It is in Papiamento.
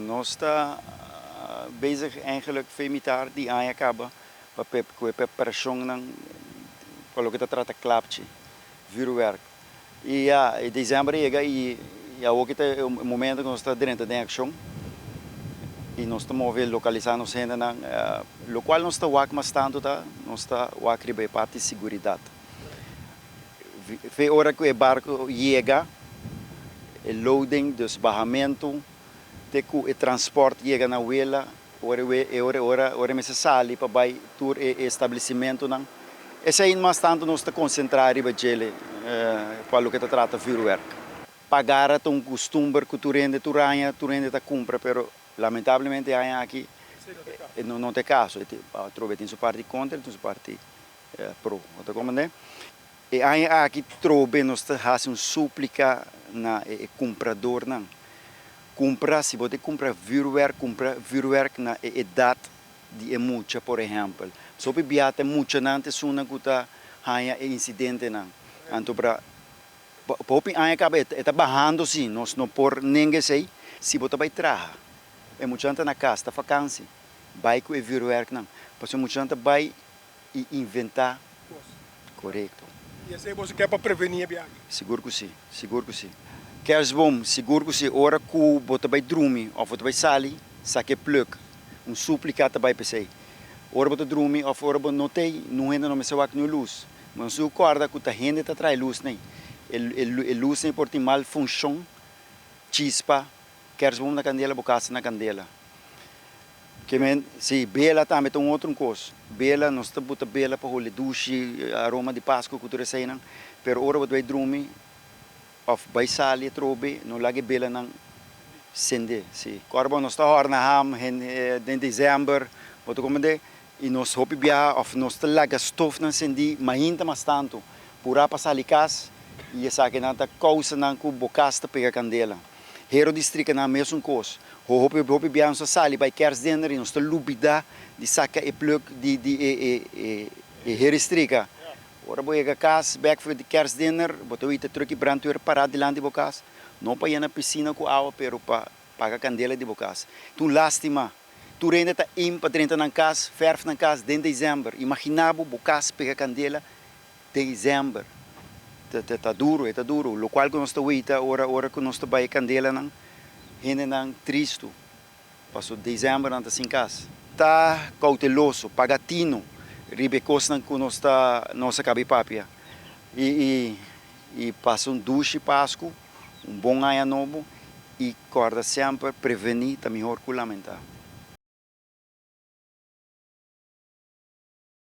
Nos ta bezig eigenlijk fe mitar di aña kaba pa ku e preparashonnan pa loke ta trata klapchi, vuurwerk. I ya, e desèmber a yega i awor ki ta e momento ku nos ta drenta den akshon i nos ta move lokalisá nos hendenan. Lokual nos ta wak mas tantu ta nos ta wak riba e parti siguridat. Fe ora ku e barku yega, e loading, dus bahamentu, te ku e transport yega na wela, ora e ora ora ora e mester sali pa bai tur e establesimentunan. Esei mas tantu nos ta konsentrá riba djele pa loke ta trata vuurwerk. Pagara ta un kustumber ku tur hende tur aña tur hende ta kumpra, pero lamentablemente e aña aki no ta e kaso. Atrobe tin su parti kontra i tin su parti Pro. Bo ta komprendé? E aña aki trobe nos ta hasi un súplika na e kumpradornan. Kumpra, si bo ta kumpra vürwèrk, kumpra vürwèrk na e edat di e mucha, por ehèmpel. Pasobra hopi bia ta e muchanan ta esunnan ku ta haña e insidentenan. Anto pra pa hopi aña kaba e ta bahando sí, nos no por nenga esei. Si bo ta bai traha, e muchanan ta na kas, ta fakansi, bai ku e vürwèrknan. Pasobra e muchanan ta bai i inventá kos. Korekto. I esei boso ke pa prevení e biaha? Sigur ku si, sigur ku si. Kersboom, sigur ku si. Ora ku bo ta bai drumi òf bo ta bai sali, saka e plug. Un súplika ta bai p'esei. Ora bo ta drumi òf ora bo no t'ei, nun hende no mester wak niun lus. Bo no sigur kòrda ku ta hende ta traha e lusnan ei. E lusnan ei por tin mal funshon, chispa, kersboom na kandela, bo kas ta na kandela. Ke men, si, bela tambe ta un otro un kos. Bela, nos ta buta bela pa hole dushi, aroma di Pasku ku tur eseinan. Pero ora bo ta bai drumi òf bai sali atrobe, no laga e belanan sende, si. Kòrda bo, nos ta hòrna ham den desèmber, bo ta komprendé? I nos hopi biaha òf nos ta laga stofnan sendí mainta mas tantu, purá pa sali kas, i esakinan ta kousanan ku bo kas ta pega kandela. Hero di strikanan mesun kos. Hopi hopi biaha nos ta sali bai kersdinner i nos ta lubidá di saka e plug di di e e e e hero strika. Ora bo yega kas bèk for di kersdinner, bo ta wita truck di brandweer pará dilanti bo kas, no pa yena pisina ku awa pero pa paga kandela di bo kas. Ta un lástima. Tur hende ta in pa drenta nan kas, fèrf nan kas den desèmber. Imaginá bo, bo kas pega kandela desèmber. Ta ta ta duru, e ta duru. Lokual ku nos ta weita ora ora ku nos ta bai e kandelanan, hendenan tristu paso desèmber nan ta sin kas. Ta kouteloso, paga tinu riba e kosnan ku nos ta nos a kaba di papia. I i i pasa un dushi Pasku, un bon aña nobo i kòrda semper prevení ta mihor ku lamentá.